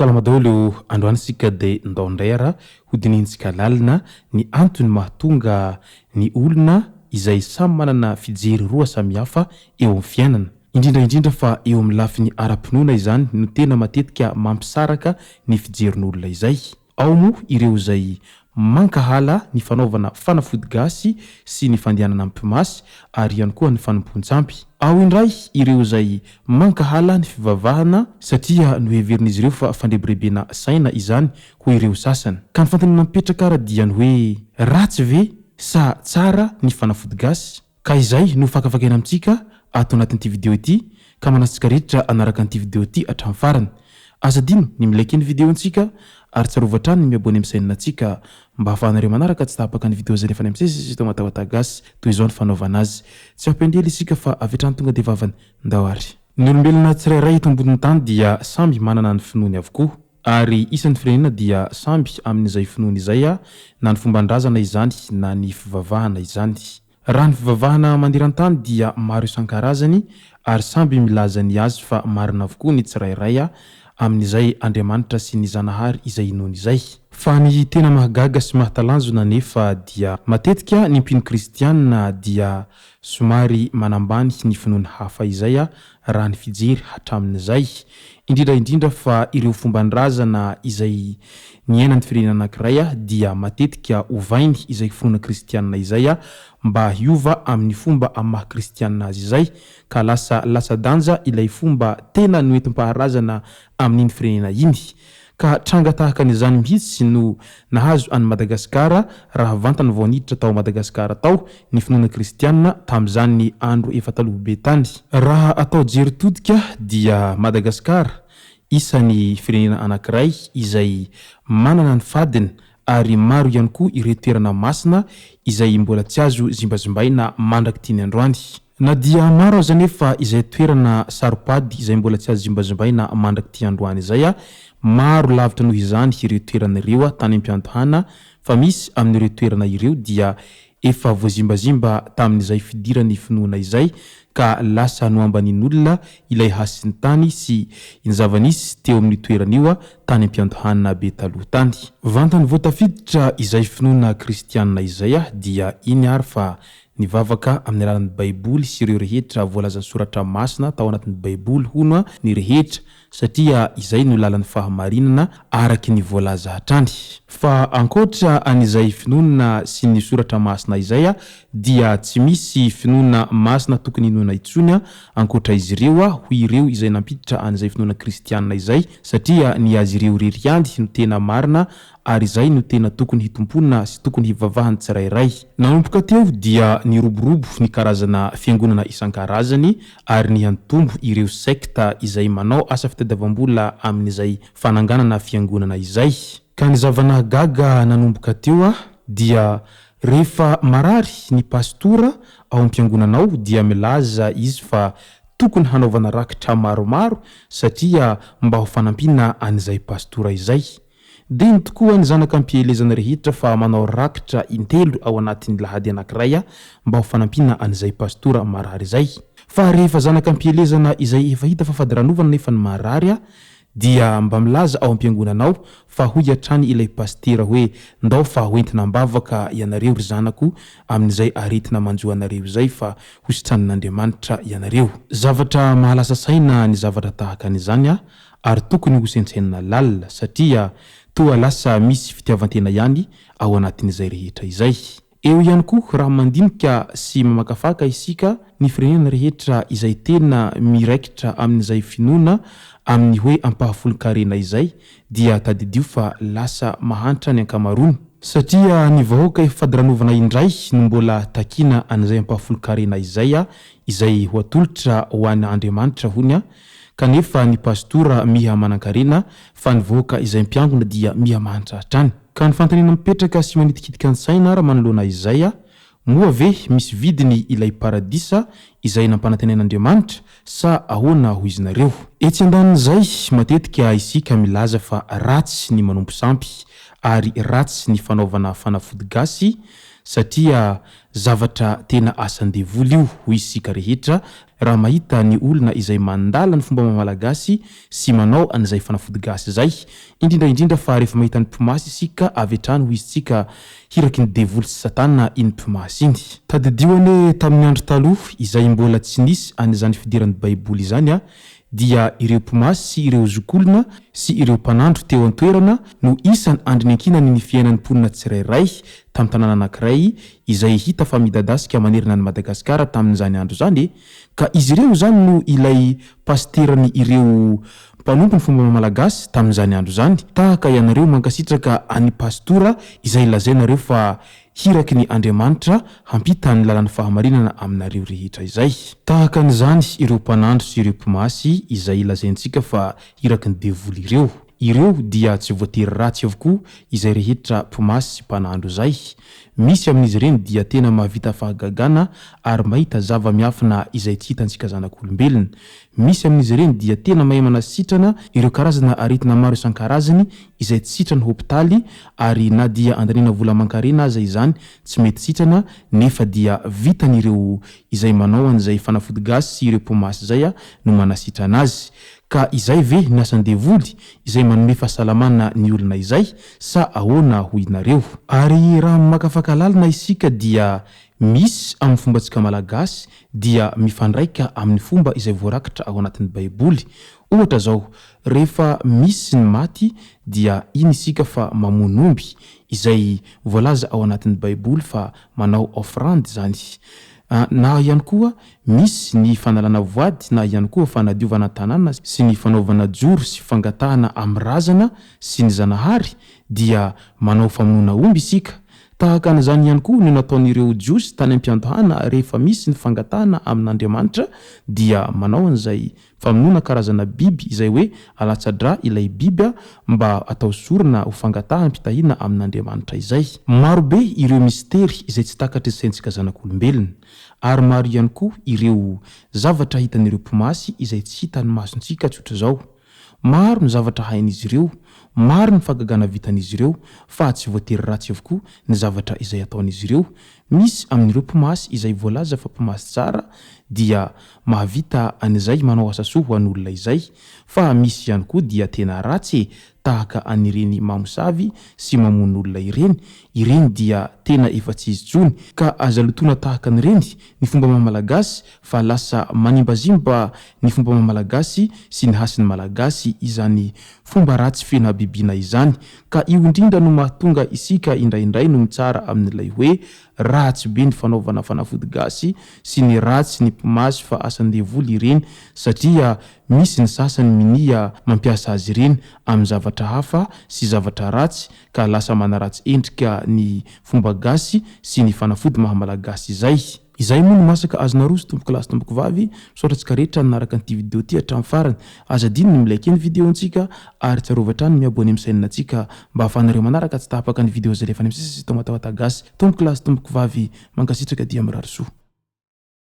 Salama daholo, androany isika dia ndao indray ara hodinihintsika lalina ny antony mahatonga ny olona izay samy manana fijery roa samihafa eo amin'ny fiainana. Indrindra indrindra fa eo amin'ny lafiny ara-pinoana izany no tena matetika mampisaraka ny fijerin'olona izay. Ao moa ireo izay mankahala ny fanaovana fanafody gasy sy ny fandehanana am-pimasy ary ihany koa ny fanompoan-tsampy. Ao indray ireo izay mankahala ny fivavahana satria noheverin'izy ireo fa fandrebirebena saina izany hoy ireo sasany. Ka ny fanontaniana mipetraka ara dia ny hoe ratsy ve sa tsara ny fanafody gasy? Ka izay no fakafakaina amintsika ato anatin'ity video ity ka manasa antsika rehetra hanaraka an'ity video ity hatramin'ny farany. Aza adino ny mi-like ny video ntsika ary tsarovy hatrany ny mi-abonner amin'ny chaîne ntsika mba hahafahanareo manaraka tsy tapaka ny video izay alefanay misesy eto Matawata Gasy. Toy izao ny fanaovana azy. Tsy hampiandry ela isika fa avy hatrany tonga dia vavany. Ndao ary. Ny olombelona tsirairay eto ambonin'ny tany dia samby manana ny finoany avokoa. Ary isan'ny firenena dia samby amin'izay finoany izay na ny fomban-drazana izany na ny fivavahana izany. Raha ny fivavahana maneran-tany dia maro isan-karazany ary samby milaza ny azy fa marina avokoa ny tsirairay amin'izay Andriamanitra sy ny Zanahary izay inoany izay. Fa ny tena mahagaga sy mahatalanjona anefa dia matetika ny mpino kristiana dia somary manambany ny finoana hafa izay raha ny fijery hatramin'izay, indrindra indrindra fa ireo fomban-drazana izay niainan'ny firenena anankiray dia matetika ovainy izay finoana kristianina izay mba hiova amin'ny fomba amin'ny maha kristianina azy izay ka lasa latsa-danja ilay fomba tena noentim-paharazana amin'iny firenena iny. Ka tranga tahaka an'izany mihitsy no nahazo an'i Madagasikara raha vantany vao niditra tao Madagasikara tao ny finoana kristianina tamin'izany andro efa taloha be tany. Raha atao jery todika dia Madagasikara isan'ny firenena anankiray izay manana ny fadiny ary maro ihany koa ireo toerana masina izay mbola tsy azo zimbazimbaina mandrak'ity ny androany. Na dia maro aza anefa izay toerana saro-pady izay mbola tsy azo zimbazimbaina mandrak'ity androany izay, maro lavitra noho izany ireo toerana ireo tany am-piandohana fa misy amin'ireo toerana ireo dia efa voazimbazimba tamin'izay fidiran'ny finoana izay ka lasa noambanin'olona ilay hasin'ny tany sy ny zava-nisy teo amin'io toerana io tany am-piandohana be taloha tany. Vantany vao tafiditra izay finoana kristianina izay dia iny ary fa Nivavaka amin'ny alalan'ny Baiboly sy ireo rehetra voalazan'ny Soratra Masina tao anatin'ny Baiboly, hono, ny rehetra, satria izay no lalan'ny fahamarinana araky ny voalaza hatrany. Fa ankoatra an'izay finoana sy ny Soratra Masina izay dia tsy misy finoana masina tokony hinoana intsony ankoatra izy ireo, hoy ireo izay nampiditra an'izay finoana kristiana izay, satria ny azy ireo irery ihany no tena marina ary izay no tena tokony hitompoana sy tokony hivavahan'ny tsirairay. Nanomboka teo dia niroborobo ny karazana fiangonana isan-karazany ary nihantombo ireo sekta izay manao asa fitadiavam-bola amin'izay fananganana fiangonana izay. Ka ny zava-nahagaga nanomboka teo dia rehefa marary ny pastora ao am-piangonana ao dia milaza izy fa tokony hanaovana rakitra maromaro satria mba ho fanampiana an'izay pastora izay. Dino tokoa ny zanaka am-pielezana rehetra fa manao rakitra intelo ao anatin'ny lahady anankiray mba ho fanampiana an'izay pastora marary izay. Fa rehefa zanaka am-pielezana izay efa hita fa fadiranovana nefa ny marary dia mba milaza ao am-piangonana ao fa hoy hatrany ilay pasitera hoe ndao fa hoentina am-bavaka ianareo ry zanako amin'izay aretina manjo anareo izay fa hositranin'Andriamanitra ianareo. Zavatra mahalasa saina ny zavatra tahaka an'izany ary tokony ho saintsainina lalina satria toa lasa misy fitiavan-tena ihany ao anatin'izay rehetra izay. Eo ihany koa raha mandinika sy mamakafaka isika ny firenena rehetra izay tena miraikitra amin'izay finoana amin'ny hoe ampahafolon-karena izay dia tadidio fa lasa mahantra ny ankamaroany. Satria ny vahoaka efa fadiranovana indray no mbola takiana an'izay ampahafolon-karena izay izay ho atolotra ho an' Andriamanitra hono Kanefa ny pastora miha manankarena fa ny vahoaka izay mpiangona dia miha mahantra hatrany. Ka ny fanontaniana mipetraka sy manitikitika ny saina ara manoloana izay a! Moa ve misy vidiny ilay paradisa izay nampanantenain'Andriamanitra sa ahoana hoy iznareo? Etsy andanin'izay, matetika isika milaza fa ratsy ny manompo sampy ary ratsy ny fanaovana fanafody gasy satria zavatra tena asan-devoly io hoy isika rehetra raha mahita ny olona izay mandala ny fomba maha-malagasy sy manao an'izay fanafody gasy izay, indrindra indrindra fa rehefa mahita ny mpimasy isika avy hatrany hoy isika hiraky ny devoly sy satana iny mpimasy iny. Tadidio anie tamin'ny andro taloha izay mbola tsy nisy an'izany fidiran'ny baiboly izany dia ireo mpimasy sy ireo zokiolona sy ireo mpanandro teo an-toerana no isan andry niankinany ny fiainan'ny mponina tsirairay tamin'ny tanàna anankiray izay hita fa midadasika manerana an'i Madagasikara tamin'izany andro izany e! Ka izy ireo izany no ilay pasiterany ireo mpanompo ny fomba malagasy tamin'izany andro izany, tahaka ianareo mankasitraka an'i Pastora izay lazainareo fa hiraky ny Andriamanitra hampita ny lalan'ny fahamarinana aminareo rehetra izay. Tahaka an'izany ireo mpanandro sy ireo mpimasy izay lazaintsika fa hiraky ny devoly ireo. Ireo dia tsy voatery ratsy avokoa izay rehetra mpimasy sy mpanandro izay. Misy amin'izy ireny dia tena mahavita fahagagana ary mahita zava-miafina izay tsy hitantsika zanak'olombelona. Misy amin'izy ireny dia tena mahay manasitrana ireo karazana aretina maro isan-karazany izay tsy sitran'ny hopitaly ary na dia andaniana vola aman-karena aza izany tsy mety sitrana nefa dia vitan'ireo izay manao an'izay fanafody gasy sy ireo mpimasy izay no manasitrana azy. Ka izay ve ny asan-devoly izay manome fahasalamana ny olona izay sa ahoana hoy nareo? Ary raha mamakafaka lalina isika dia misy amin'ny fombantsika malagasy dia mifandraika amin'ny fomba izay voarakitra ao anatin'ny baiboly. Ohatra zao, rehefa misy ny maty dia iny isika fa mamono omby, izay voalaza ao anatin'ny baiboly fa manao offrande izany. Na ihany koa misy ny fanalana voady na ihany koa fanadiovana tanàna sy ny fanaovana joro sy fangatahana amin'ny razana sy ny Zanahary dia manao famonoana omby isika. Tahaka an'izany ihany koa no nataon'ireo Jiosy tany am-piandohana rehefa misy ny fangatahana amin'Andriamanitra dia manao an'izay famonoana karazana biby izay hoe alatsa-drà ilay biby mba atao sorona ho fangataham-pitahiana amin'Andriamanitra izay. Maro be ireo mistery izay tsy takatry ny saintsika zanak'olombelona. Ary maro ihany koa ireo zavatra hitan'ireo mpimasy izay tsy hitan'ny masontsika tsotr'izao. Maro ny zavatra hain'izy ireo, maro ny fahagagana vitan'izy ireo, fa tsy voatery ratsy avokoa ny zavatra izay ataon'izy ireo. Misy amin'ireo mpimasy izay voalaza fa mpimasy tsara dia mahavita an'izay manao asa soa ho an'olona izay, fa misy ihany koa dia tena ratsy e, tahaka an'ireny mamosavy sy mamono olona ireny, ireny dia tena efa tsy izy tsony, ka aza lotoina tahaka an'ireny ny fomba maha malagasy fa lasa manimbazimba ny fomba maha malagasy sy ny hasin'ny malagasy izany fomba ratsy feno habibiana izany, ka io indrindra no mahatonga isika indraindray no mitsara amin'ilay hoe ratsy be ny fanaovana fanafody gasy sy ny ratsy ny mpimasy fa asan-devoly ireny satria misy ny sasany minia mampiasa azy ireny amin'ny zavatra hafa sy zavatra ratsy ka lasa manaratsy endrika ny fomba gasy sy ny fanafody maha malagasy izay. Izay moa no masaka azo naroso tompoko lahy sy tompoko vavy, misaotra antsika rehetra nanaraka an'ity video ity hatramin'ny farany, aza adino ny mi-like ny video ntsika ary tsarovy hatrany ny mi-abonner amin'ny chaîne ntsika mba ahafahanareo manaraka tsy tapaka ny video izay alefa any amin'ny sisa sy eto Matawata Gasy. Tompoko lahy sy tompoko vavy, mankasitraka dia mirary soa.